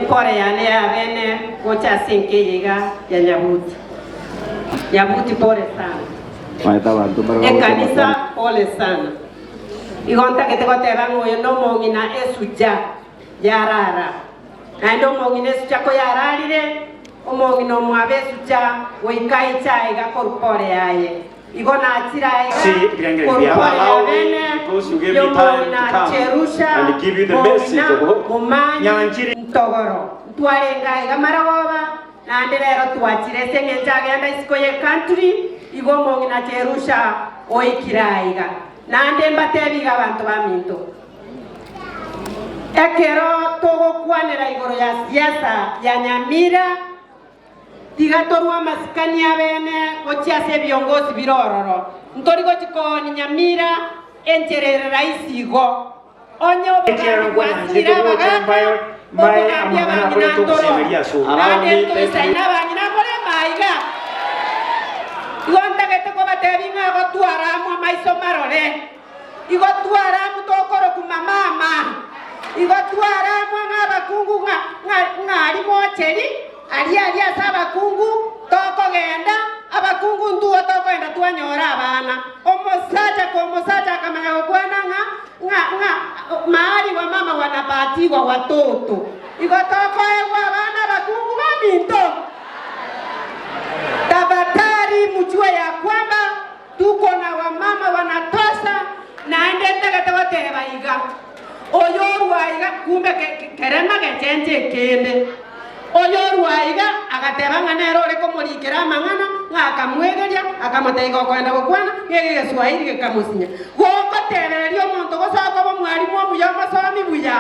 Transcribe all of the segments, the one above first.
Empore yane y'abene gocha ase enka eye iga ya Nyabuti. Nyabuti pole sana. Omanyete abanto mbare bagocha Ekanisa amatanga. pole sana. Igo ntagete goteba ng'a oyo nomong'ina esuja yarara. Naende omong'ina esuja koyararire, omong'ina omwabo esuja goika aiche aiga korwa pore yaye. Igo nachire aiga See ebirengererio korwa biabo. pore Allow me y'abene because you gave me time to y'omong'ina come Cherusha, and give you the message mong'ina of hope. Momanyi Nyanchire. Ntogoro. Ntwarenge aiga marogoba, naende rero twachire ase engencho agenda isiko y'ecountry, igo omong'ina Cherusha oikire aiga. Naende mbatebi iga abanto baminto, ekero togokwanera igoro ya siasa ya Nyamira, Tiga torue amasikani abene gochia ase ebiongosi bire ororo. Ntori gochia koonia Nyamira enchera ere rahisi igo. Onye obogambi bwasinyire abagaaka, obogambi abang'ina ntoro, naende ntoisaine abang'ina nkore amaiga. Igo ntagete kobatebia ng'a gotwara amo amaiso marore. Igo twara amo tokorokwa mamama. Igo twara amo ng'a abakungu ng'a ng'a ng'ari mocheri, aria aria ase abakungu tokogenda, abakungu ntuo tokogenda twanyora abana. Omosacha ka omosacha akamanya gokwana ng'a ng'a ng'a mahali wamama wanapatiwa watoto. Igo tokoegwa abana abakungu baminto. Tafadhali mjue ya kwamba Tuko na wamama wanatosa, naende ntagete goteba iga, oyorwa iga, kumbe kerema gechenche ekende. Oyorwa iga agateba ng'a nere ore komorikera amang'ana, ng'a akamwegeria, akamotebia iga okoenda gokwana, ng'a egeswahili gekamosinya. Gogotebereria omonto gose okoba omwalimu omuya omosomi buya,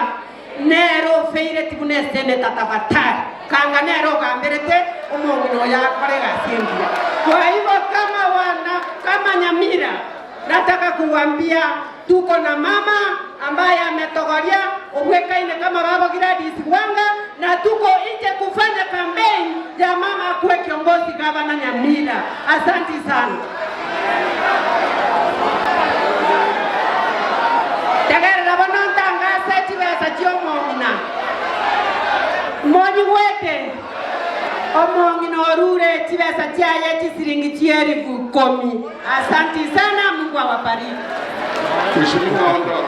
Nere ofeireti buna eseneta tafadhali, kanga nere ogamberete omong'ina oyo akore egasi engiya. Kwa hivyo kama wana kama Nyamira nataka kuwambia tuko na mama ambaye ametogoria obwekaine kama babo Gladys Wanga na tuko nje kufanya campaign ya mama akuwe kiongozi gavana Nyamira. Asanti sana. Tegerera bono ntangase chibesa chi'omong'ina. Monyigwete? Omong'ina orure chibesa chiaye chisiringi chi'elifu ikomi. Asanti sana, Mungu awabariki. Mheshimiwa.